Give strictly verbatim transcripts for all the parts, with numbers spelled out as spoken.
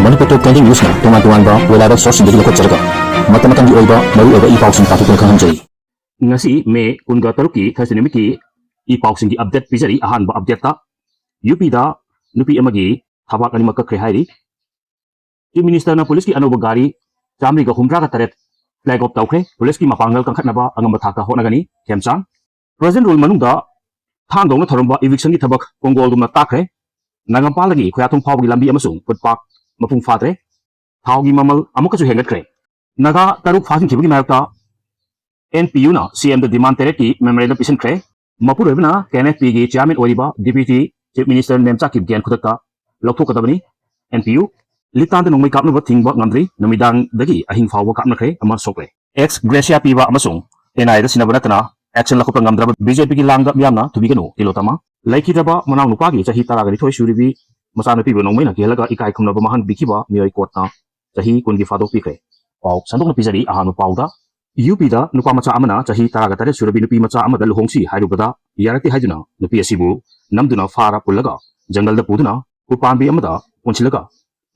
ꯃꯅꯤꯄꯨꯔ ꯇꯣꯞ trending ꯅ꯭ꯌꯨꯁꯅ ꯇꯣꯉꯥꯟ ꯇꯣꯉꯥꯟꯕ reliable ꯁꯣꯔꯁꯁꯤꯡꯗꯒꯤ ꯂꯧꯈꯠꯆꯔꯒ ꯃꯇꯝ ꯃꯇꯝꯒꯤ ꯑꯣꯏꯕ ꯃꯔꯨꯑꯣꯏꯕ ꯏ ꯄꯥꯎꯁꯤꯡ ꯇꯥꯊꯣꯛꯇꯨꯅ ꯈꯪꯍꯟꯖꯔꯤ꯫ ꯉꯁꯤ ꯃꯦ ꯀꯨꯟꯒ ꯇꯔꯨꯛꯀꯤ ꯊꯔꯁꯗꯦ ꯅꯨꯃꯤꯠꯀꯤ ꯏ ꯄꯥꯎꯁꯤꯡꯒꯤ ꯑꯞꯗꯦꯠ ꯄꯤꯖꯔꯤ꯫ ꯑꯍꯥꯟꯕ ꯑꯞꯗꯦꯠꯇ ꯌꯨ ꯄꯤꯗ ꯅꯨꯄꯤ ꯑꯃꯒꯤ ꯊꯕꯥꯛ ꯑꯅꯤꯃꯛ ꯀꯛꯈ꯭ꯔꯦ ꯍꯥꯏꯔꯤ꯫ ꯆꯤꯐ ꯃꯤꯅꯤꯁꯇꯔꯅ ꯄꯨꯂꯤꯁꯀꯤ ꯑꯅꯧꯕ ꯒꯥꯔꯤ ꯆꯥꯃꯔꯤꯒ ꯍꯨꯝꯗ꯭ꯔꯥꯒ ꯇꯔꯦꯠ ꯐ꯭ꯂꯦꯒ ꯑꯣꯐ ꯇꯧꯈ꯭ꯔꯦ꯫ ꯄꯨꯂꯤꯁꯀꯤ ꯃꯄꯥꯡꯒꯜ ꯀꯟꯈꯠꯅꯕ ꯑꯉꯝꯕ ꯊꯥꯛꯇ ꯍꯣꯠꯅꯒꯅꯤ꯫ ꯈꯦꯝꯆꯥꯡ꯫ ꯄ꯭ꯔꯖꯦꯟ ꯔꯨꯜ ꯃꯅꯨꯡꯗ ꯊꯥꯡꯗꯧꯅ ꯊꯧꯔꯝꯕ ꯏꯚꯤꯛꯁꯟꯒꯤ ꯊꯕꯛ ꯀꯣꯡꯒꯣꯜꯒꯨꯝꯅ ꯇꯥꯛꯈ꯭ꯔꯦ꯫ ꯅꯒꯥꯝꯄꯥꯜꯗꯒꯤ ꯈꯣꯌꯥꯊꯣꯡ ꯐꯥꯎꯕꯒꯤ ꯂꯝꯕꯤ ꯑꯃꯁꯨꯡ ꯐꯨꯠꯄꯥꯠ ꯃꯄꯨꯡ ꯐꯥꯗ꯭ꯔꯦ꯫ ꯊꯥꯎꯒꯤ ꯃꯃꯜ ꯑꯃꯨꯛꯀꯁꯨ ꯍꯦꯟꯒꯠꯈ꯭ꯔꯦ꯫ ꯅꯥꯒꯥ ꯇꯔꯨꯛ ꯐꯥꯖꯤꯟꯈꯤꯕꯒꯤ ꯃꯥꯌꯣꯛꯇ ꯑꯦꯟ ꯄꯤ ꯌꯨꯅ ꯁꯤ ꯑꯦꯝꯗ ꯗꯤꯃꯥꯟ ꯇꯔꯦꯠꯀꯤ ꯃꯦꯃꯣꯔꯦꯟꯗꯝ ꯄꯤꯁꯤꯟꯈ꯭ꯔꯦ꯫ ꯃꯄꯨꯔꯣꯏꯕꯅ ꯀꯦ ꯑꯦꯟ ꯑꯦꯐ ꯄꯤꯒꯤ ꯆꯤꯌꯥꯔꯃꯦꯟ ꯑꯣꯏꯔꯤꯕ deputy chief minister Nemcha Kipgen ꯈꯨꯗꯛꯇ ꯂꯧꯊꯣꯛꯀꯗꯕꯅꯤ꯫ And P U. ꯂꯤꯇꯥꯟꯗ ꯅꯣꯡꯃꯩ ꯀꯥꯞꯅꯕ ꯊꯤꯡꯕ ꯉꯝꯗ꯭ꯔꯤ꯫ ꯅꯨꯃꯤꯗꯥꯡꯗꯒꯤ ꯑꯍꯤꯡ ꯐꯥꯎꯕ ꯀꯥꯞꯅꯈ꯭ꯔꯦ꯫ ꯑꯃ ꯁꯣꯛꯂꯦ꯫ ꯑꯦꯛꯁ ꯒ꯭ꯔꯦꯁꯤꯌꯥ ꯄꯤꯕ ꯑꯃꯁꯨꯡ ꯑꯦꯟ ꯑꯥꯏ ꯑꯦꯗ ꯁꯤꯟꯅꯕ ꯅꯠꯇꯅ ꯑꯦꯛꯁꯟ ꯂꯧꯈꯠꯄ ꯉꯝꯗ꯭ꯔꯕ ꯕꯤ ꯖꯦ ꯄꯤꯒꯤ ꯂꯥꯡꯗ ꯃꯤꯌꯥꯝꯅ ꯊꯨꯕꯤꯒꯅꯨ, ꯇꯤꯂꯣꯇꯃꯥ꯫ ꯂꯩꯈꯤꯗ꯭ꯔꯕ ꯃꯅꯥꯎꯅꯨꯄꯥꯒꯤ ꯆꯍꯤ ꯇꯔꯥꯒ ꯅꯤꯊꯣꯏ ꯁꯨꯔꯤꯕꯤ ꯃꯆꯥꯅꯨꯄꯤꯕꯨ ꯅꯣꯡꯃꯩꯅ ꯀꯤꯍꯜꯂꯒ ꯏꯀꯥꯏ ꯈꯨꯝꯅꯕ ꯃꯥꯡꯍꯟꯕꯤꯈꯤꯕ ꯃꯤꯑꯣꯏ ꯀꯣꯔꯠꯅ ꯆꯍꯤ ꯀꯨꯟꯒꯤ ꯐꯥꯗꯣꯛ ꯄꯤꯈ꯭ꯔꯦ꯫ ꯄꯥꯎ ꯁꯟꯗꯣꯛꯅ ꯄꯤꯖꯔꯤ꯫ ꯑꯍꯥꯟꯕ ꯄꯥꯎꯗ, ꯌꯨ ꯄꯤꯗ ꯅꯨꯄꯥ ꯃꯆꯥ ꯑꯃꯅ ꯆꯍꯤ ꯇꯔꯥꯒ ꯇꯔꯦꯠ ꯁꯨꯔꯕꯤ ꯅꯨꯄꯤ ꯃꯆꯥ ꯑꯃꯗ ꯂꯨꯍꯣꯡꯁꯤ ꯍꯥꯏꯔꯨꯕꯗ ꯌꯥꯔꯛꯇꯦ ꯍꯥꯏꯗꯨꯅ ꯅꯨꯄꯤ ꯑꯁꯤꯕꯨ ꯅꯝꯗꯨꯅ ꯐꯥꯔ ꯄꯨꯜꯂꯒ ꯖꯪꯒꯜꯗ ꯄꯨꯗꯨꯅ ꯎꯄꯥꯝꯕꯤ ꯑꯃꯗ ꯄꯨꯟꯁꯤꯜꯂꯒ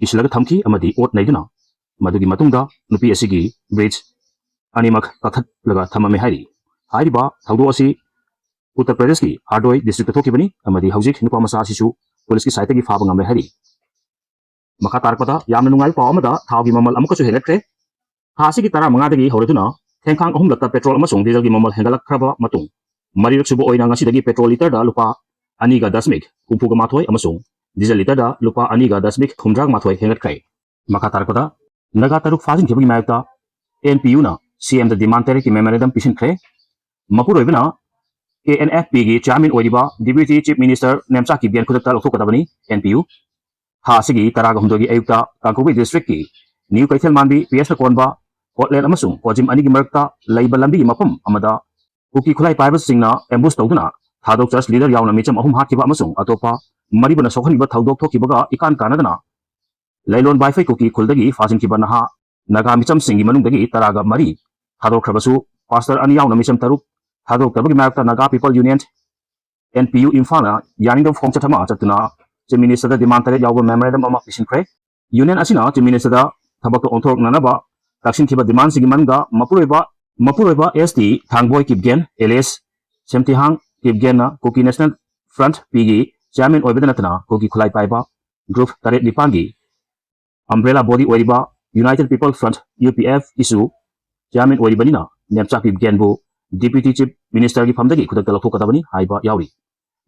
ꯀꯤꯁꯤꯜꯂꯒ ꯊꯝꯈꯤ ꯑꯃꯗꯤ ꯑꯣꯠ ꯅꯩꯗꯨꯅ ꯃꯗꯨꯒꯤ ꯃꯇꯨꯡꯗ ꯅꯨꯄꯤ ꯑꯁꯤꯒꯤ ꯕ꯭ꯔꯤꯁ ꯑꯅꯤꯃꯛ ꯀꯛꯊꯠꯂꯒ ꯊꯝꯃꯝꯃꯦ ꯍꯥꯏꯔꯤ꯫ ꯍꯥꯏꯔꯤꯕ ꯊꯧꯗꯣꯛ ꯑꯁꯤ ꯎꯠꯇꯔ ꯄ꯭ꯔꯗꯦꯁꯀꯤ ꯍꯥꯔꯗꯣꯏ ꯗꯤꯁꯇ꯭ꯔꯤꯛꯇ ꯊꯣꯛꯈꯤꯕꯅꯤ ꯑꯃꯗꯤ ꯍꯧꯖꯤꯛ ꯅꯨꯄꯥ ꯃꯆꯥ ꯑꯁꯤꯁꯨ ꯄꯨꯂꯤꯁꯀꯤ ꯁꯥꯏꯠꯇꯒꯤ ꯐꯥꯕ ꯉꯝꯂꯦ ꯍꯥꯏꯔꯤ꯫ ꯃꯈꯥ ꯇꯥꯔꯛꯄꯗ ꯌꯥꯝꯅ ꯅꯨꯡꯉꯥꯏꯕ ꯄꯥꯎ ꯑꯃꯗ ꯊꯥꯎꯒꯤ ꯃꯃꯜ ꯑꯃꯨꯛꯀꯁꯨ ꯍꯦꯟꯒꯠꯈ꯭ꯔꯦ꯫ ꯊꯥ ꯑꯁꯤꯒꯤ ꯇꯔꯥꯃꯉꯥꯗꯒꯤ ꯍꯧꯔꯗꯨꯅ ꯊꯦꯡꯈꯥꯡ ꯑꯍꯨꯝꯂꯛꯇ ꯄꯦꯇ꯭ꯔꯣꯜ ꯑꯃꯁꯨꯡ ꯗꯤꯖꯜꯒꯤ ꯃꯃꯜ ꯍꯦꯟꯒꯠꯂꯛꯈ꯭ꯔꯕ ꯃꯇꯨꯡ, ꯃꯔꯤꯔꯛ ꯁꯨꯕ ꯑꯣꯏꯅ ꯉꯁꯤꯗꯒꯤ ꯄꯦꯇ꯭ꯔꯣꯜ ꯂꯤꯇꯔꯗ ꯂꯨꯄꯥ ꯑꯅꯤꯒ ꯗꯁꯃꯤꯛ ꯍꯨꯝꯐꯨꯒ ꯃꯥꯊꯣꯏ ꯑꯃꯁꯨꯡ ꯗꯤꯖꯜ ꯂꯤꯇꯔꯗ ꯂꯨꯄꯥ ꯑꯅꯤꯒ ꯗꯁꯃꯤꯛ ꯍꯨꯝꯗ꯭ꯔꯥ ꯃꯥꯊꯣꯏ ꯍꯦꯟꯒꯠꯈ꯭ꯔꯦ꯫ ꯃꯈꯥ ꯇꯥꯔꯛꯄꯗ, ꯅꯥꯒꯥ ꯇꯔꯨꯛ ꯐꯥꯖꯤꯟꯈꯤꯕꯒꯤ ꯃꯥꯌꯣꯛꯇ ꯑꯦꯟ ꯄꯤ ꯌꯨꯅ ꯁꯤ ꯑꯦꯝꯗ ꯗꯤꯃꯥꯟ ꯇꯔꯦꯠꯀꯤ ꯃꯦꯃꯣꯔꯦꯟꯗꯝ ꯄꯤꯁꯤꯟꯈ꯭ꯔꯦ꯫ ꯃꯄꯨꯔꯣꯏꯕꯅ ꯀꯦ ꯑꯦꯟ ꯑꯦꯐ ꯄꯤꯒꯤ ꯆꯤꯌꯥꯔꯃꯦꯟ ꯑꯣꯏꯔꯤꯕ deputy chief minister Nemcha Kipgen ꯈꯨꯗꯛꯇ ꯂꯧꯊꯣꯛꯀꯗꯕꯅꯤ, ꯑꯦꯟ ꯄꯤ ꯌꯨ꯫ ꯊꯥ ꯑꯁꯤꯒꯤ ꯇꯔꯥꯒ ꯍꯨꯝꯗꯣꯏꯒꯤ ꯑꯌꯨꯛꯇ ꯀꯥꯡꯄꯣꯛꯄꯤ ꯗꯤꯁꯇ꯭ꯔꯤꯛꯀꯤ ꯅ꯭ꯌꯨ ꯀꯩꯊꯦꯜ ꯃꯥꯟꯕꯤ ꯄꯤ ꯑꯦꯁꯇ ꯀꯣꯟꯕ ꯀꯣꯠꯂꯦꯟ ꯑꯃꯁꯨꯡ ꯀꯣꯖꯤꯝ ꯑꯅꯤꯒꯤ ꯃꯔꯛꯇ ꯂꯩꯕ ꯂꯝꯕꯤꯒꯤ ꯃꯐꯝ ꯑꯃꯗ ꯀꯨꯀꯤ ꯈꯨꯠꯂꯥꯏ ꯄꯥꯏꯕꯁꯤꯡꯅ ꯑꯦꯝꯕꯨꯁ ꯇꯧꯗꯨꯅ ꯊꯥꯗꯣꯛ ꯆꯔꯆ ꯂꯤꯗꯔ ꯌꯥꯎꯅ ꯃꯤꯆꯝ ꯑꯍꯨꯝ ꯍꯥꯠꯈꯤꯕ ꯑꯃꯁꯨꯡ ꯑꯇꯣꯞꯄ ꯃꯔꯤꯕꯨꯅ ꯁꯣꯛꯍꯟꯈꯤꯕ ꯊꯧꯗꯣꯛ ꯊꯣꯛꯈꯤꯕꯒ ꯏꯀꯥꯟ ꯀꯥꯟꯅꯗꯅ ꯂꯩꯂꯣꯟ ꯕꯥꯏꯐꯩ ꯀꯨꯀꯤ ꯈꯨꯜꯗꯒꯤ ꯐꯥꯖꯤꯟꯈꯤꯕ ꯅꯍꯥ ꯅꯥꯒꯥ ꯃꯤꯆꯝꯁꯤꯡꯒꯤ ꯃꯅꯨꯡꯗꯒꯤ ꯇꯔꯥꯒ ꯃꯔꯤ ꯊꯥꯗꯣꯛꯈ꯭ꯔꯕꯁꯨ, ꯄꯥꯁꯇꯔ ꯑꯅꯤ ꯌꯥꯎꯅ ꯃꯤꯆꯝ ꯇꯔꯨꯛ ꯊꯥꯗꯣꯛꯇꯕꯒꯤ ꯃꯥꯌꯣꯛꯇ Naga people union, N P U, ꯏꯝꯐꯥꯜꯅ ꯌꯥꯅꯤꯡꯗꯕ ꯈꯣꯡꯆꯠ ꯑꯃ ꯆꯠꯇꯨꯅ ꯆꯤꯐ ꯃꯤꯅꯤꯁꯇꯔꯗ ꯗꯤꯃꯥꯟ ꯇꯔꯦꯠ ꯌꯥꯎꯕ ꯃꯦꯃꯣꯔꯦꯟꯗꯝ ꯑꯃ ꯄꯤꯁꯤꯟꯈ꯭ꯔꯦ꯫ Union ꯑꯁꯤꯅ Chief Minister ꯗ ꯊꯕꯛꯇ ꯑꯣꯟꯊꯣꯔꯛꯅꯅꯕ ꯇꯛꯁꯤꯟꯈꯤꯕ demand ꯁꯤꯡꯒꯤ ꯃꯅꯨꯡꯗ ꯃꯄꯨꯔꯣꯏꯕ ꯃꯄꯨꯔꯣꯏꯕ S T ꯊꯥꯡꯕꯣꯏ Kipgen alias ꯁꯦꯝꯊꯤꯍꯥꯡ ꯀꯤꯞꯒꯦꯟꯅ Kuki National Front P ꯒꯤ chairman ꯑꯣꯏꯕꯗ ꯅꯠꯇꯅ ꯀꯨꯀꯤ ꯈꯨꯠꯂꯥꯏ ꯄꯥꯏꯕ group ꯇꯔꯦꯠ ꯅꯤꯄꯥꯟꯒꯤ umbrella body ꯑꯣꯏꯔꯤꯕ United People Front, U P F ꯒꯤꯁꯨ chairman ꯑꯣꯏꯔꯤꯕꯅꯤꯅ ꯅꯦꯝꯆꯥꯛ ꯀꯤꯞꯒꯦꯟꯕꯨ Deputy Chief Minister ꯒꯤ ꯐꯝꯗꯒꯤ ꯈꯨꯗꯛꯇ ꯂꯧꯊꯣꯛꯀꯗꯕꯅꯤ ꯍꯥꯏꯕ ꯌꯥꯎꯔꯤ꯫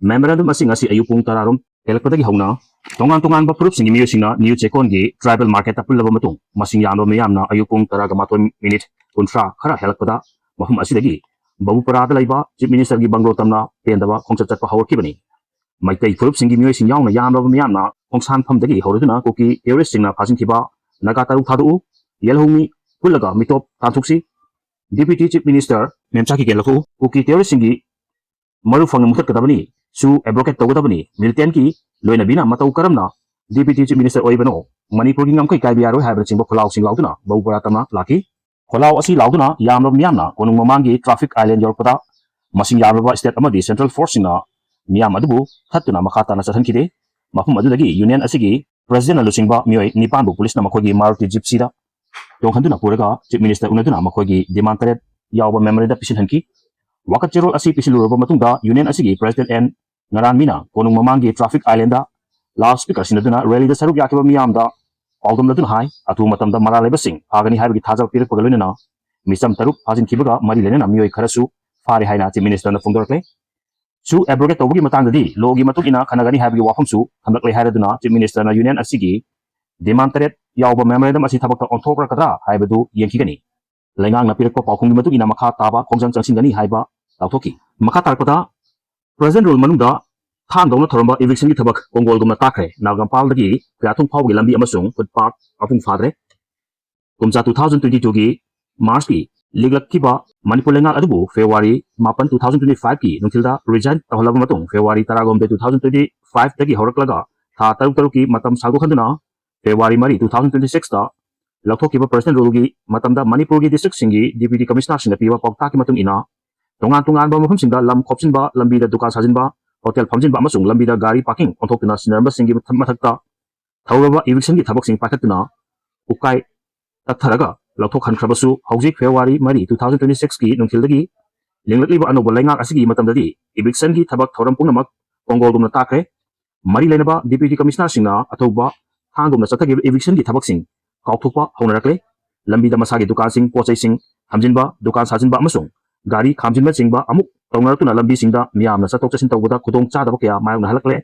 Memorandum ꯑꯁꯤ ꯉꯁꯤ ꯑꯌꯨꯛ ꯄꯨꯡ ꯇꯔꯥ ꯔꯣꯝ ꯍꯦꯜꯂꯛꯄꯗꯒꯤ ꯍꯧꯅ ꯇꯣꯉꯥꯟ ꯇꯣꯉꯥꯟꯕ ꯐꯨꯔꯨꯞꯁꯤꯡꯒꯤ ꯃꯤꯑꯣꯏꯁꯤꯡꯅ ꯅ꯭ꯌꯨ ꯆꯦꯀꯣꯟꯒꯤ tribal market ꯇ ꯄꯨꯜꯂꯕ ꯃꯇꯨꯡ, ꯃꯁꯤꯡ ꯌꯥꯝꯂꯕ ꯃꯤꯌꯥꯝꯅ ꯑꯌꯨꯛ ꯄꯨꯡ ꯇꯔꯥꯒ ꯃꯥꯊꯣꯏ minute ꯀꯨꯟꯊ꯭ꯔꯥ ꯈꯔ ꯍꯦꯜꯂꯛꯄꯗ ꯃꯐꯝ ꯑꯁꯤꯗꯒꯤ ꯕꯕꯨꯄꯔꯥꯗ ꯂꯩꯕ Chief Minister ꯒꯤ bungalow ꯇꯝꯅ ꯄꯦꯟꯗꯕ ꯈꯣꯡꯆꯠ ꯆꯠꯄ ꯍꯧꯔꯛꯈꯤꯕꯅꯤ꯫ ꯃꯩꯇꯩ ꯐꯨꯔꯨꯞꯁꯤꯡꯒꯤ ꯃꯤꯑꯣꯏꯁꯤꯡ ꯌꯥꯎꯅ ꯌꯥꯝꯂꯕ ꯃꯤꯌꯥꯝꯅ ꯈꯣꯡꯁꯥꯟꯐꯝꯗꯒꯤ ꯍꯧꯔꯗꯨꯅ ꯀꯨꯀꯤ terrorist ꯁꯤꯡꯅ ꯐꯥꯖꯤꯟꯈꯤꯕ ꯅꯥꯒꯥ ꯇꯔꯨꯛ ꯊꯥꯗꯣꯛꯎ, ꯌꯦꯜꯍꯧꯃꯤ ꯄꯨꯜꯂꯒ ꯃꯤꯇꯣꯞ ꯇꯥꯟꯊꯣꯛꯁꯤ, Deputy Chief Minister ꯃꯦꯝꯆꯥ ꯀꯤꯒꯦꯟ ꯂꯧꯊꯣꯛꯎ, ꯀꯨꯀꯤ terrorist ꯁꯤꯡꯒꯤ ꯃꯔꯨ ꯐꯪꯅ ꯃꯨꯊꯠꯀꯗꯕꯅꯤ, ꯁꯨ abrogate ꯇꯧꯒꯗꯕꯅꯤ, militant ꯀꯤ ꯂꯣꯏꯅꯕꯤꯅ ꯃꯇꯧ ꯀꯔꯝꯅ Deputy Chief Minister ꯑꯣꯏꯕꯅꯣ, ꯃꯅꯤꯄꯨꯔꯒꯤ ꯉꯝꯈꯩ ꯀꯥꯏꯕ ꯌꯥꯔꯣꯏ ꯍꯥꯏꯕꯅꯆꯤꯡꯕ ꯈꯣꯜꯂꯥꯎꯁꯤꯡ ꯂꯥꯎꯗꯨꯅ ꯕꯕꯨꯄꯔꯥ ꯇꯝꯅ ꯂꯥꯛꯈꯤ꯫ ꯈꯣꯜꯂꯥꯎ ꯑꯁꯤ ꯂꯥꯎꯗꯨꯅ ꯌꯥꯝꯂꯕ ꯃꯤꯌꯥꯝꯅ ꯀꯣꯅꯨꯡ ꯃꯃꯥꯡꯒꯤ traffic island ꯌꯧꯔꯛꯄꯗ ꯃꯁꯤꯡ ꯌꯥꯝꯂꯕ state ꯑꯃꯗꯤ central force ꯁꯤꯡꯅ ꯃꯤꯌꯥꯝ ꯑꯗꯨꯕꯨ ꯊꯠꯇꯨꯅ ꯃꯈꯥ ꯇꯥꯅ ꯆꯠꯍꯟꯈꯤꯗꯦ꯫ ꯃꯐꯝ ꯑꯗꯨꯗꯒꯤ Union ꯑꯁꯤꯒꯤ President ꯅ ꯂꯨꯆꯤꯡꯕ ꯃꯤꯑꯣꯏ ꯅꯤꯄꯥꯟꯕꯨ police ꯅ ꯃꯈꯣꯏꯒꯤ Maruti Gypsy ꯗ ꯇꯣꯡꯍꯟꯗꯨꯅ ꯄꯨꯔꯒ Chief Minister ꯎꯅꯗꯨꯅ ꯃꯈꯣꯏꯒꯤ demand ꯇꯔꯦꯠ ꯌꯥꯎꯕ memorandum ꯄꯤꯁꯤꯟꯍꯟꯈꯤ꯫ ꯋꯥꯀꯠ ꯆꯦꯔꯣꯜ ꯑꯁꯤ ꯄꯤꯁꯤꯜꯂꯨꯔꯕ ꯃꯇꯨꯡꯗ Union ꯑꯁꯤꯒꯤ President N ꯉꯔꯥꯟꯃꯤꯅ ꯀꯣꯅꯨꯡ ꯃꯃꯥꯡꯒꯤ traffic island ꯗ loudspeaker ꯁꯤꯟꯅꯗꯨꯅ rally ꯗ ꯁꯔꯨꯛ ꯌꯥꯈꯤꯕ ꯃꯤꯌꯥꯝꯗ ꯄꯥꯎꯗꯝꯅꯗꯨꯅ ꯍꯥꯏ, ꯑꯊꯨꯕ ꯃꯇꯝꯗ ꯃꯔꯥꯜ ꯂꯩꯕꯁꯤꯡ ꯐꯥꯒꯅꯤ ꯍꯥꯏꯕꯒꯤ ꯊꯥꯖꯕ ꯄꯤꯔꯛꯄꯒ ꯂꯣꯏꯅꯅ ꯃꯤꯆꯝ ꯇꯔꯨꯛ ꯐꯥꯖꯤꯟꯈꯤꯕꯒ ꯃꯔꯤ ꯂꯩꯅꯅ ꯃꯤꯑꯣꯏ ꯈꯔꯁꯨ ꯐꯥꯔꯦ ꯍꯥꯏꯅ Chief Minister ꯅ ꯐꯣꯡꯗꯣꯔꯛꯂꯦ꯫ ꯁꯨ abrogate ꯇꯧꯕꯒꯤ ꯃꯇꯥꯡꯗꯗꯤ law ꯒꯤ ꯃꯇꯨꯡ ꯏꯟꯅ ꯈꯟꯅꯒꯅꯤ ꯍꯥꯏꯕꯒꯤ ꯋꯥꯐꯝꯁꯨ ꯊꯝꯂꯛꯂꯦ ꯍꯥꯏꯔꯗꯨꯅ Chief Minister ꯅ Union ꯑꯁꯤꯒꯤ demand ꯇꯔꯦꯠ ꯌꯥꯎꯕ memorandum ꯑꯁꯤ ꯊꯕꯛꯇ ꯑꯣꯟꯊꯣꯛꯂꯛꯀꯗ꯭ꯔꯥ ꯍꯥꯏꯕꯗꯨ ꯌꯦꯡꯈꯤꯒꯅꯤ꯫ ꯂꯩꯉꯥꯛꯅ ꯄꯤꯔꯛꯄ ꯄꯥꯎꯈꯨꯝꯒꯤ ꯃꯇꯨꯡ ꯏꯟꯅ ꯃꯈꯥ ꯇꯥꯕ ꯈꯣꯡꯖꯪ ꯆꯪꯁꯤꯟꯒꯅꯤ ꯍꯥꯏꯕ ꯂꯥꯎꯊꯣꯛꯈꯤ꯫ ꯃꯈꯥ ꯇꯥꯔꯛꯄꯗ President Rule ꯃꯅꯨꯡꯗ ꯊꯥꯡꯗꯧꯅ ꯊꯧꯔꯝꯕ eviction ꯒꯤ ꯊꯕꯛ ꯀꯣꯡꯒꯣꯜꯒꯨꯝꯅ ꯇꯥꯈ꯭ꯔꯦ꯫ ꯅꯥꯒꯥꯝꯄꯥꯜꯗꯒꯤ ꯈꯨꯌꯥꯊꯣꯡ ꯐꯥꯎꯕꯒꯤ ꯂꯝꯕꯤ ꯑꯃꯁꯨꯡ footpath ꯃꯄꯨꯡ ꯐꯥꯗ꯭ꯔꯦ꯫ ꯀꯨꯝꯖꯥ two thousand twenty two ꯒꯤ March ꯀꯤ ꯂꯤꯛꯂꯛꯈꯤꯕ ꯃꯅꯤꯄꯨꯔ ꯂꯩꯉꯥꯛ ꯑꯗꯨꯕꯨ February ꯃꯥꯄꯟ, two thousand twenty five ꯀꯤ ꯅꯨꯡꯊꯤꯜꯗ resign ꯇꯧꯍꯜꯂꯕ ꯃꯇꯨꯡ, February ꯇꯔꯥꯍꯨꯝꯗꯣꯏ, two thousand twenty five ꯗꯒꯤ ꯍꯧꯔꯛꯂꯒ ꯊꯥ ꯇꯔꯨꯛ ꯇꯔꯨꯛꯀꯤ ꯃꯇꯝ ꯁꯥꯡꯗꯣꯛꯍꯟꯗꯨꯅ February ꯃꯔꯤ, two thousand twenty six ꯇ ꯂꯧꯊꯣꯛꯈꯤꯕ President Rule ꯒꯤ ꯃꯇꯝꯗ ꯃꯅꯤꯄꯨꯔꯒꯤ district ꯁꯤꯡꯒꯤ Deputy Commissioner ꯁꯤꯡꯅ ꯄꯤꯕ ꯄꯥꯎꯇꯥꯛꯀꯤ ꯃꯇꯨꯡ ꯏꯟꯅ, ꯇꯣꯉꯥꯟ ꯇꯣꯉꯥꯟꯕ ꯃꯐꯝꯁꯤꯡꯗ ꯂꯝ ꯈꯣꯞꯆꯤꯟꯕ, ꯂꯝꯕꯤꯗ ꯗꯨꯀꯥꯟ ꯁꯥꯖꯤꯟꯕ, hotel ꯐꯝꯖꯤꯟꯕ ꯑꯃꯁꯨꯡ ꯂꯝꯕꯤꯗ ꯒꯥꯔꯤ parking ꯑꯣꯟꯊꯣꯛꯇꯨꯅ ꯁꯤꯟꯅꯔꯝꯕꯁꯤꯡꯒꯤ ꯃꯊꯛꯇ ꯊꯧꯔꯕ evictionꯒꯤ ꯊꯕꯛꯁꯤꯡ ꯄꯥꯏꯈꯠꯇꯨꯅ ꯎꯀꯥꯏ ꯇꯛꯊꯔꯒ ꯂꯧꯊꯣꯛꯍꯟꯈ꯭ꯔꯕꯁꯨ, ꯍꯧꯖꯤꯛ February ꯃꯔꯤ, two thousand twenty sixꯀꯤ ꯅꯨꯡꯊꯤꯜꯗꯒꯤ ꯂꯤꯡꯂꯛꯂꯤꯕ ꯑꯅꯧꯕ ꯂꯩꯉꯥꯛ ꯑꯁꯤꯒꯤ ꯃꯇꯝꯗꯗꯤ evictionꯒꯤ ꯊꯕꯛ ꯊꯧꯔꯝ ꯄꯨꯝꯅꯃꯛ ꯀꯣꯡꯒꯣꯜꯒꯨꯝꯅ ꯇꯥꯈ꯭ꯔꯦ꯫ ꯃꯔꯤ ꯂꯩꯅꯕ Deputy Commissionerꯁꯤꯡꯅ ꯑꯊꯧꯕ ꯊꯥꯡꯒꯨꯝꯅ ꯆꯠꯊꯈꯤꯕ evictionꯒꯤ ꯊꯕꯛꯁꯤꯡ ꯀꯥꯎꯊꯣꯛꯄ ꯍꯧꯅꯔꯛꯂꯦ꯫ ꯂꯝꯕꯤꯗ ꯃꯁꯥꯒꯤ ꯗꯨꯀꯥꯟꯁꯤꯡ, ꯄꯣꯠ ꯆꯩꯁꯤꯡ ꯊꯝꯖꯤꯟꯕ, ꯗꯨꯀꯥꯟ ꯁꯥꯖꯤꯟꯕ ꯑꯃꯁꯨꯡ ꯒꯥꯔꯤ ꯈꯥꯝꯖꯤꯟꯕꯆꯤꯡꯕ ꯑꯃꯨꯛ ꯇꯧꯅꯔꯛꯇꯨꯅ ꯂꯝꯕꯤꯁꯤꯡꯗ ꯃꯤꯌꯥꯝꯅ ꯆꯠꯊꯣꯛ ꯆꯠꯁꯤꯟ ꯇꯧꯕꯗ ꯈꯨꯗꯣꯡ ꯆꯥꯗꯕ ꯀꯌꯥ ꯃꯥꯌꯣꯛꯅꯍꯜꯂꯛꯂꯦ꯫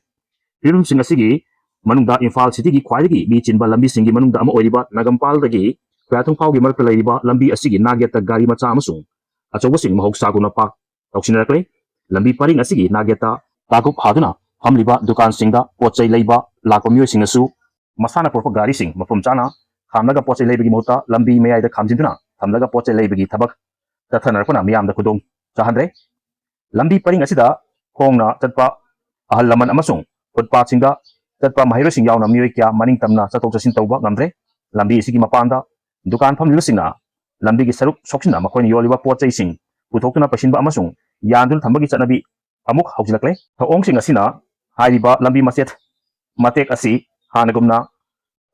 ꯐꯤꯕꯝꯁꯤꯡ ꯑꯁꯤꯒꯤ ꯃꯅꯨꯡꯗ ꯏꯝꯐꯥꯜ cityꯒꯤ ꯈ꯭ꯋꯥꯏꯗꯒꯤ ꯃꯤ ꯆꯤꯟꯕ ꯂꯝꯕꯤꯁꯤꯡꯒꯤ ꯃꯅꯨꯡꯗ ꯑꯃ ꯑꯣꯏꯔꯤꯕ ꯅꯒꯝꯄꯥꯜꯗꯒꯤ ꯈꯨꯌꯥꯊꯣꯡ ꯐꯥꯎꯒꯤ ꯃꯔꯛꯇ ꯂꯩꯔꯤꯕ ꯂꯝꯕꯤ ꯑꯁꯤꯒꯤ ꯅꯥꯛ ꯌꯦꯠꯇ ꯒꯥꯔꯤ ꯃꯆꯥ ꯑꯃꯁꯨꯡ ꯑꯆꯧꯕꯁꯤꯡ ꯃꯍꯧꯁꯥꯒꯨꯝꯅ ꯄꯥꯛ ꯇꯧꯁꯤꯟꯅꯔꯛꯂꯦ꯫ ꯂꯝꯕꯤ ꯄꯔꯤꯡ ꯑꯁꯤꯒꯤ ꯅꯥꯛ ꯌꯦꯠꯇ ꯇꯥꯒꯨꯞ ꯍꯥꯗꯨꯅ ꯐꯝꯂꯤꯕ ꯗꯨꯀꯥꯟꯁꯤꯡꯗ ꯄꯣꯠ ꯆꯩ ꯂꯩꯕ ꯂꯥꯛꯄ ꯃꯤꯑꯣꯏꯁꯤꯡꯅꯁꯨ ꯃꯁꯥꯅ ꯄꯨꯔꯛꯄ ꯒꯥꯔꯤꯁꯤꯡ ꯃꯐꯝ ꯆꯥꯅ ꯈꯥꯝꯂꯒ ꯄꯣꯠ ꯆꯩ ꯂꯩꯕꯒꯤ ꯃꯍꯨꯠꯇ ꯂꯝꯕꯤ ꯃꯌꯥꯏꯗ ꯈꯥꯝꯖꯤꯟꯗꯨꯅ ꯊꯝꯂꯒ ꯄꯣꯠ ꯆꯩ ꯂꯩꯕꯒꯤ ꯊꯕꯛ ꯆꯠꯊꯅꯔꯛꯄꯅ ꯃꯤꯌꯥꯝꯗ ꯈꯨꯗꯣꯡ ꯆꯥꯍꯟꯗ꯭ꯔꯦ꯫ ꯂꯝꯕꯤ ꯄꯔꯤꯡ ꯑꯁꯤꯗ ꯈꯣꯡꯅ ꯆꯠꯄ ꯑꯍꯜ ꯂꯃꯟ ꯑꯃꯁꯨꯡ ꯐꯨꯠꯄꯥꯠꯁꯤꯡꯗ ꯆꯠꯄ ꯃꯍꯩꯔꯣꯏꯁꯤꯡ ꯌꯥꯎꯅ ꯃꯤꯑꯣꯏ ꯀꯌꯥ ꯃꯅꯤꯡ ꯇꯝꯅ ꯆꯠꯊꯣꯛ ꯆꯠꯁꯤꯟ ꯇꯧꯕ ꯉꯝꯗ꯭ꯔꯦ꯫ ꯂꯝꯕꯤ ꯑꯁꯤꯒꯤ ꯃꯄꯥꯟꯗ ꯗꯨꯀꯥꯟ ꯐꯝꯂꯤꯕꯁꯤꯡꯅ ꯂꯝꯕꯤꯒꯤ ꯁꯔꯨꯛ ꯁꯣꯛꯆꯤꯟꯅ ꯃꯈꯣꯏꯅ ꯌꯣꯜꯂꯤꯕ ꯄꯣꯠ ꯆꯩꯁꯤꯡ ꯄꯨꯊꯣꯛꯇꯨꯅ ꯄꯩꯁꯤꯟꯕ ꯑꯃꯁꯨꯡ ꯌꯥꯟꯗꯨꯅ ꯊꯝꯕꯒꯤ ꯆꯠꯅꯕꯤ ꯑꯃꯨꯛ ꯍꯧꯖꯤꯜꯂꯛꯂꯦ꯫ ꯊꯧꯑꯣꯡꯁꯤꯡ ꯑꯁꯤꯅ ꯍꯥꯏꯔꯤꯕ ꯂꯝꯕꯤ ꯃꯆꯦꯠ ꯃꯇꯦꯛ ꯑꯁꯤ ꯍꯥꯟꯅꯒꯨꯝꯅ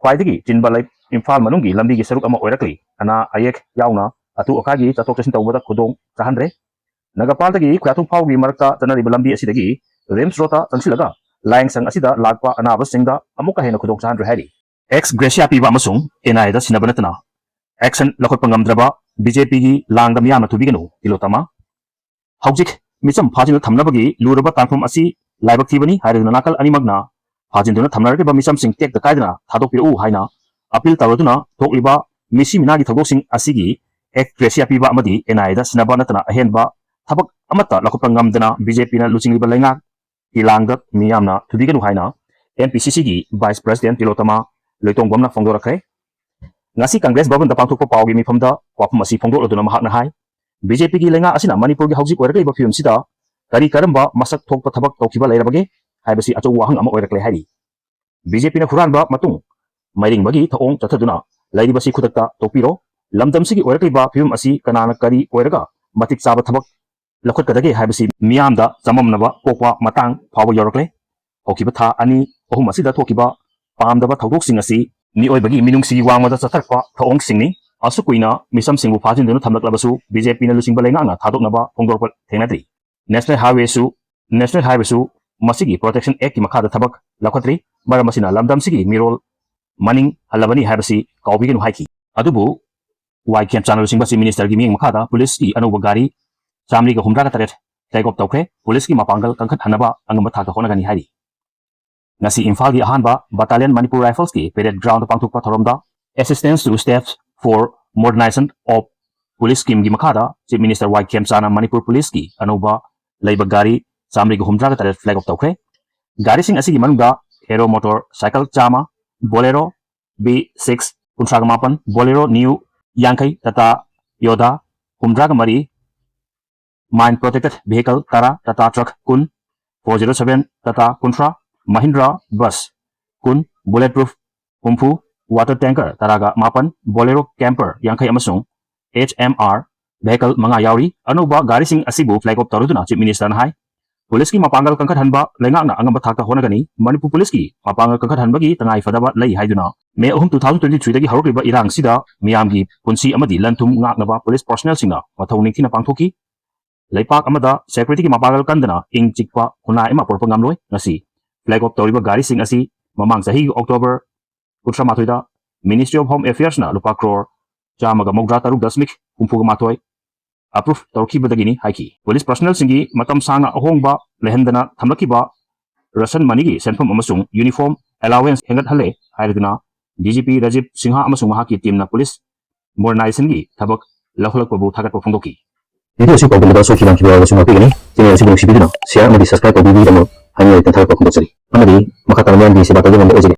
ꯈ꯭ꯋꯥꯏꯗꯒꯤ ꯆꯤꯟꯕ ꯂꯩ-, ꯏꯝꯐꯥꯜ ꯃꯅꯨꯡꯒꯤ ꯂꯝꯕꯤꯒꯤ ꯁꯔꯨꯛ ꯑꯃ ꯑꯣꯏꯔꯛꯂꯤ꯫ ꯑꯅꯥ ꯑꯌꯦꯛ ꯌꯥꯎꯅ ꯑꯇꯨ ꯑꯀꯥꯏꯒꯤ ꯆꯠꯊꯣꯛ ꯆꯠꯁꯤꯟ ꯇꯧꯕꯗ ꯈꯨꯗꯣꯡ ꯆꯥꯍꯟꯗ꯭ꯔꯦ꯫ ꯅꯒꯥꯄꯥꯜꯗꯒꯤ ꯈꯨꯌꯥꯊꯣꯡ ꯐꯥꯎꯒꯤ ꯃꯔꯛꯇ ꯆꯠꯅꯔꯤꯕ ꯂꯝꯕꯤ ꯑꯁꯤꯗꯒꯤ ꯔꯤꯝꯁ ꯔꯣꯗꯇ ꯆꯪꯁꯤꯜꯂꯒ ꯂꯥꯏꯌꯦꯡꯁꯪ ꯑꯁꯤꯗ ꯂꯥꯛꯄ ꯑꯅꯥꯕꯁꯤꯡꯗ ꯑꯃꯨꯛꯀ ꯍꯦꯟꯅ ꯈꯨꯗꯣꯡ ꯆꯥꯍꯟꯗ꯭ꯔꯦ ꯍꯥꯏꯔꯤ꯫ Ex gratia ꯄꯤꯕ ꯑꯃꯁꯨꯡ NIAꯗ ꯁꯤꯟꯅꯕ ꯅꯠꯇꯅ action ꯂꯧꯈꯠꯄ ꯉꯝꯗ꯭ꯔꯕ BJPꯒꯤ ꯂꯥꯡꯗ ꯃꯤꯌꯥꯝꯅ ꯊꯨꯕꯤꯒꯅꯨ, ꯇꯤꯂꯣꯇꯃꯥ꯫ ꯍꯧꯖꯤꯛ ꯃꯤꯆꯝ ꯐꯥꯖꯤꯟꯗꯨꯅ ꯊꯝꯅꯕꯒꯤ ꯂꯨꯔꯕ ꯇꯥꯡꯐꯝ ꯑꯁꯤ ꯂꯥꯏꯕꯛ ꯊꯤꯕꯅꯤ ꯍꯥꯏꯔꯗꯨꯅ ꯅꯥꯀꯜ ꯑꯅꯤꯃꯛꯅ ꯐꯥꯖꯤꯟꯗꯨꯅ ꯊꯝꯅꯔꯛꯂꯤꯕ ꯃꯤꯆꯝꯁꯤꯡ ꯇꯦꯛꯇ ꯀꯥꯏꯗꯅ ꯊꯥꯗꯣꯛꯄꯤꯔꯛꯎ ꯍꯥꯏꯅ appeal ꯇꯧꯔꯗꯨꯅ ꯊꯣꯛꯂꯤꯕ ꯃꯤꯁꯤ ꯃꯤꯅꯥꯒꯤ ꯊꯧꯗꯣꯛꯁꯤꯡ ꯑꯁꯤꯒꯤ ex gratia ꯄꯤꯕ ꯑꯃꯗꯤ NIAꯗ ꯁꯤꯟꯅꯕ ꯅꯠꯇꯅ ꯑꯍꯦꯟꯕ ꯊꯕꯛ ꯑꯃꯠꯇ ꯂꯧꯈꯠꯄ ꯉꯝꯗꯅ BJPꯅ ꯂꯨꯆꯤꯡꯂꯤꯕ ꯂꯩꯉꯥꯛꯀꯤ ꯂꯥꯡꯗ ꯃꯤꯌꯥꯝꯅ ꯊꯨꯕꯤꯒꯅꯨ ꯍꯥꯏꯅ NPCCꯒꯤ Vice President ꯇꯤꯂꯣꯇꯃꯥ ꯂꯣꯏꯇꯣꯡꯕꯝꯅ ꯐꯣꯡꯗꯣꯔꯛꯈ꯭ꯔꯦ꯫ ꯉꯁꯤ ꯀꯪꯒ꯭ꯔꯦꯁ ꯚꯕꯟꯗ ꯄꯥꯡꯊꯣꯛꯄ ꯄꯥꯎꯒꯤ ꯃꯤꯐꯝꯗ ꯋꯥꯐꯝ ꯑꯁꯤ ꯐꯣꯡꯗꯣꯛꯂꯗꯨꯅ ꯃꯍꯥꯛꯅ ꯍꯥꯏ, BJPꯒꯤ ꯂꯩꯉꯥꯛ ꯑꯁꯤꯅ ꯃꯅꯤꯄꯨꯔꯒꯤ ꯍꯧꯖꯤꯛ ꯑꯣꯏꯔꯛꯂꯤꯕ ꯐꯤꯕꯝꯁꯤꯗ ꯀꯔꯤ ꯀꯔꯝꯕ ꯃꯁꯛ ꯊꯣꯛꯄ ꯊꯕꯛ ꯇꯧꯈꯤꯕ ꯂꯩꯔꯕꯒꯦ ꯍꯥꯏꯕꯁꯤ ꯑꯆꯧꯕ ꯋꯥꯍꯪ ꯑꯃ ꯑꯣꯏꯔꯛꯂꯦ ꯍꯥꯏꯔꯤ꯫ BJPꯅ ꯍꯨꯔꯥꯟꯕ ꯃꯇꯨꯡ ꯃꯩꯔꯤꯡꯕꯒꯤ ꯊꯧꯑꯣꯡ ꯆꯠꯊꯗꯨꯅ ꯂꯩꯔꯤꯕꯁꯤ ꯈꯨꯗꯛꯇ ꯇꯣꯛꯄꯤꯔꯣ꯫ ꯂꯝꯗꯝꯁꯤꯒꯤ ꯑꯣꯏꯔꯛꯂꯤꯕ ꯐꯤꯕꯝ ꯑꯁꯤ ꯀꯅꯥꯅ ꯀꯔꯤ ꯑꯣꯏꯔꯒ ꯃꯇꯤꯛ ꯆꯥꯕ ꯊꯕꯛ ꯂꯧꯈꯠꯀꯗꯒꯦ ꯍꯥꯏꯕꯁꯤ ꯃꯤꯌꯥꯝꯗ ꯆꯃꯝꯅꯕ ꯄꯣꯛꯄ ꯃꯇꯥꯡ ꯐꯥꯎꯕ ꯌꯧꯔꯛꯂꯦ꯫ ꯍꯧꯈꯤꯕ ꯊꯥ ꯑꯅꯤ ꯑꯍꯨꯝ ꯑꯁꯤꯗ ꯊꯣꯛꯈꯤꯕ ꯄꯥꯝꯗꯕ ꯊꯧꯗꯣꯛꯁꯤꯡ ꯑꯁꯤ ꯃꯤꯑꯣꯏꯕꯒꯤ ꯃꯤꯅꯨꯡꯁꯤꯒꯤ ꯋꯥꯡꯃꯗ ꯆꯠꯊꯔꯛꯄ ꯊꯧꯑꯣꯡꯁꯤꯡꯅꯤ꯫ ꯑꯁꯨꯛ ꯀꯨꯏꯅ ꯃꯤꯆꯝꯁꯤꯡꯕꯨ ꯐꯥꯖꯤꯟꯗꯨꯅ ꯊꯝꯂꯛꯂꯕꯁꯨ ꯕꯤ ꯖꯦ ꯄꯤꯅ ꯂꯨꯆꯤꯡꯕ ꯂꯩꯉꯥꯛꯅ ꯊꯥꯗꯣꯛꯅꯕ ꯐꯣꯡꯗꯣꯔꯛꯄ ꯊꯦꯡꯅꯗ꯭ꯔꯤ꯫ ꯅꯦꯁꯅꯦꯜ ꯍꯥꯏꯋꯦꯁꯨ ꯅꯦꯁꯅꯦꯜ ꯍꯥꯏꯋꯦꯁꯨ ꯃꯁꯤꯒꯤ ꯄ꯭ꯔꯣꯇꯦꯛꯁꯟ ꯑꯦꯛꯀꯤ ꯃꯈꯥꯗ ꯊꯕꯛ ꯂꯧꯈꯠꯇ꯭ꯔꯤ꯫ ꯃꯔꯝ ꯑꯁꯤꯅ ꯂꯝꯗꯝꯁꯤꯒꯤ ꯃꯤꯔꯣꯜ ꯃꯅꯤꯡ ꯍꯜꯂꯕꯅꯤ ꯍꯥꯏꯕꯁꯤ ꯀꯥꯎꯕꯤꯒꯅꯨ ꯍꯥꯏꯈꯤ꯫ ꯑꯗꯨꯕꯨ ꯋꯥꯏ ꯈꯦꯝꯆꯥꯅ ꯂꯨꯆꯤꯡꯕ ꯆꯤꯐ ꯃꯤꯅꯤꯁꯇꯔꯒꯤ ꯃꯤꯠꯌꯦꯡ ꯃꯈꯥꯗ ꯄꯨꯂꯤꯁꯀꯤ ꯑꯅꯧꯕ ꯒꯥꯔꯤ ꯆꯥꯃꯔꯤꯒ ꯍꯨꯝꯗ꯭ꯔꯥꯒ ꯇꯔꯦꯠ ꯐ꯭ꯂꯦꯒ ꯑꯣꯐ ꯇꯧꯈ꯭ꯔꯦ꯫ ꯄꯨꯂꯤꯁꯀꯤ ꯃꯄꯥꯡꯒꯜ ꯀꯟꯈꯠꯍꯟꯅꯕ ꯑꯉꯝꯕ ꯊꯥꯛꯇ ꯍꯣꯠꯅꯒꯅꯤ ꯍꯥꯏꯔꯤ꯫ ꯉꯁꯤ ꯏꯝꯐꯥꯜꯒꯤ ꯑꯍꯥꯟꯕ ꯕꯠꯇꯥꯂꯤꯌꯟ ꯃꯅꯤꯄꯨꯔ ꯔꯥꯏꯐꯜꯁꯀꯤ ꯄꯦꯔꯦꯗ ꯒ꯭ꯔꯥꯎꯟꯗ ꯄꯥꯡꯊꯣꯛꯄ ꯊꯧꯔꯝꯗ Assistance to Steps for Modernization of Police Schemeꯒꯤ ꯃꯈꯥꯗ ꯆꯤꯐ ꯃꯤꯅꯤꯁꯇꯔ ꯋꯥꯏ ꯈꯦꯝꯆꯥꯅ ꯃꯅꯤꯄꯨꯔ ꯄꯨꯂꯤꯁꯀꯤ ꯑꯅꯧꯕ ꯂꯩꯕ ꯒꯥꯔꯤ ꯆꯥꯃꯔꯤꯒ ꯍꯨꯝꯗ꯭ꯔꯥꯒ ꯇꯔꯦꯠ ꯐ꯭ꯂꯦꯒ ꯑꯣꯐ ꯇꯧꯈ꯭ꯔꯦ꯫ ꯒꯥꯔꯤꯁꯤꯡ ꯑꯁꯤꯒꯤ ꯃꯅꯨꯡꯗ ꯍꯦꯔꯣ ꯃꯣꯇꯣꯔ ꯁꯥꯏꯀꯜ ꯆꯥꯝꯃ, ꯕꯣꯂꯦꯔꯣ ꯕꯤ ꯁꯤꯛꯁ ꯀꯨꯟꯊ꯭ꯔꯥꯒ ꯃꯥꯄꯟ, ꯕꯣꯂꯦꯔꯣ ꯅ꯭ꯌꯨ ꯌꯥꯡꯈꯩ, ꯇꯥꯇꯥ ꯌꯣꯗꯥ ꯍꯨꯝꯗ꯭ꯔꯥꯒ ꯃꯔꯤ, ꯃꯥꯏꯟ ꯄ꯭ꯔꯣꯇꯦꯛꯇꯦꯗ ꯚꯤꯍꯤꯀꯜ ꯇꯔꯥ, ꯇꯥꯇꯥ ꯇ꯭ꯔꯛ ꯀꯨꯟ, ꯐꯣꯔ ꯖꯤꯔꯣ ꯁꯚꯦꯟ ꯇꯥꯇꯥ ꯀꯨꯟꯊ꯭ꯔꯥ, ꯃꯍꯤꯟꯗ꯭ꯔꯥ ꯕꯁ ꯀꯨꯟ, ꯕꯨꯂꯦꯠ ꯄ꯭ꯔꯨꯐ ꯍꯨꯝꯐꯨ, ꯋꯥꯇꯔ ꯇꯦꯡꯀꯔ ꯇꯔꯥꯒ ꯃꯥꯄꯟ, ꯕꯣꯂꯦꯔꯣ ꯀꯦꯝꯄꯔ ꯌꯥꯡꯈꯩ ꯑꯃꯁꯨꯡ ꯑꯦꯆ ꯑꯦꯝ ꯑꯥꯔ ꯚꯤꯍꯤꯀꯜ ꯃꯉꯥ ꯌꯥꯎꯔꯤ꯫ ꯑꯅꯧꯕ ꯒꯥꯔꯤꯁꯤꯡ ꯑꯁꯤꯕꯨ ꯐ꯭ꯂꯦꯒ ꯑꯣꯐ ꯇꯧꯔꯗꯨꯅ ꯆꯤꯐ ꯃꯤꯅꯤꯁꯇꯔꯅ ꯍꯥꯏ, ꯄꯨꯂꯤꯁꯀꯤ ꯃꯄꯥꯡꯒꯜ ꯀꯟꯈꯠꯍꯟꯕ ꯂꯩꯉꯥꯛꯅ ꯑꯉꯝꯕ ꯊꯥꯛꯇ ꯍꯣꯠꯅꯒꯅꯤ꯫ ꯃꯅꯤꯄꯨꯔ ꯄꯨꯂꯤꯁꯀꯤ ꯃꯄꯥꯡꯒꯜ ꯀꯟꯈꯠꯍꯟꯕꯒꯤ ꯇꯉꯥꯏ ꯐꯗꯕ ꯂꯩ ꯍꯥꯏꯗꯨꯅ ꯃꯦ ꯑꯍꯨꯝ, ꯇꯨ ꯊꯥꯎꯖꯟ ꯇ꯭ꯋꯦꯟꯇꯤ ꯊ꯭ꯔꯤꯗꯒꯤ ꯍꯧꯔꯛꯂꯤꯕ ꯏꯔꯥꯡꯁꯤꯗ ꯃꯤꯌꯥꯝꯒꯤ ꯄꯨꯟꯁꯤ ꯑꯃꯗꯤ ꯂꯟ ꯊꯨꯝ ꯉꯥꯛꯅꯕ ꯄꯨꯂꯤꯁ ꯄꯔꯁꯣꯅꯦꯜꯁꯤꯡꯅ ꯃꯊꯧ ꯅꯤꯡꯊꯤꯅ ꯄꯥꯡꯊꯣꯛꯈꯤ꯫ ꯂꯩꯄꯥꯛ ꯑꯃꯗ ꯁꯦꯀ꯭ꯌꯨꯔꯤꯇꯤꯒꯤ ꯃꯄꯥꯡꯒꯜ ꯀꯟꯗꯅ ꯏꯪ ꯆꯤꯛꯄ ꯈꯨꯟꯅꯥꯏ ꯑꯃ ꯄꯨꯔꯛꯄ ꯉꯝꯂꯣꯏ꯫ ꯉꯁꯤ ꯐ꯭ꯂꯦꯒ ꯑꯣꯐ ꯇꯧꯔꯤꯕ ꯒꯥꯔꯤꯁꯤꯡ ꯑꯁꯤ ꯃꯃꯥꯡ ꯆꯍꯤꯒꯤ ꯑꯣꯛꯇꯣꯕꯔ ꯀꯨꯟꯊ꯭ꯔꯥ ꯃꯥꯊꯣꯏꯗ Ministry of Home Affairsꯅ ꯂꯨꯄꯥ ꯀ꯭ꯔꯣꯔ ꯆꯥꯝꯃꯒ ꯃꯧꯗ꯭ꯔꯥ ꯇꯔꯨꯛ ꯗꯁꯃꯤꯛ ꯍꯨꯝꯐꯨꯒ ꯃꯥꯊꯣꯏ ꯑꯦꯄ꯭ꯔꯨꯚ ꯇꯧꯔꯛꯈꯤꯕꯗꯒꯤꯅꯤ ꯍꯥꯏꯈꯤ꯫ ꯄꯨꯂꯤꯁ ꯄꯔꯁꯣꯅꯦꯜꯁꯤꯡꯒꯤ ꯃꯇꯝ ꯁꯥꯡꯅ ꯑꯍꯣꯡꯕ ꯂꯩꯍꯟꯗꯅ ꯊꯝꯂꯛꯈꯤꯕ ꯔꯦꯁꯟ ꯃꯅꯤꯒꯤ ꯁꯦꯟꯐꯝ ꯑꯃꯁꯨꯡ uniform allowance ꯍꯦꯟꯒꯠꯍꯜꯂꯦ ꯍꯥꯏꯔꯗꯨꯅ D G P Rajiv Singh ꯑꯃꯁꯨꯡ ꯃꯍꯥꯛꯀꯤ ꯇꯤꯝꯅ ꯄꯨꯂꯤꯁ ꯃꯣꯗꯔꯅꯥꯏꯖꯦꯁꯟꯒꯤ ꯊꯕꯛ ꯂꯧꯈꯠꯂꯛꯄꯕꯨ ꯊꯥꯒꯠꯄ ꯐꯣꯡꯗꯣꯛꯈꯤ꯫ ꯚꯤꯗꯤꯑꯣ ꯑꯁꯤ ꯄꯥꯎꯗꯝꯗ ꯁꯣꯏꯈꯤꯕ ꯂꯥꯟꯈꯤꯕ ꯌꯥꯎꯔꯕꯁꯨ ꯉꯥꯛꯄꯤꯒꯅꯤ꯫ ꯆꯦꯅꯦꯜ ꯑꯁꯤꯕꯨ ꯅꯨꯡꯁꯤꯕꯤꯗꯨꯅ ꯁꯤꯌꯥꯔ ꯑꯃꯗꯤ ꯁꯕꯁꯀ꯭ꯔꯥꯏꯕ ꯇꯧꯕꯤꯕꯒꯤꯗꯃꯛ ꯍꯥꯏꯅꯤꯡꯉꯥꯏ ꯂꯩꯇꯅ ꯊꯥꯒꯠꯄ ꯐꯣꯡꯗꯣꯛꯆꯔꯤ꯫ ꯑꯃꯗꯤ ꯃꯈꯥ ꯇꯥꯅ ꯃꯌꯥꯝꯒꯤ ꯁꯦꯕꯥ ꯇꯧꯖꯅꯕ ꯍꯣꯠꯅꯖꯒꯦ꯫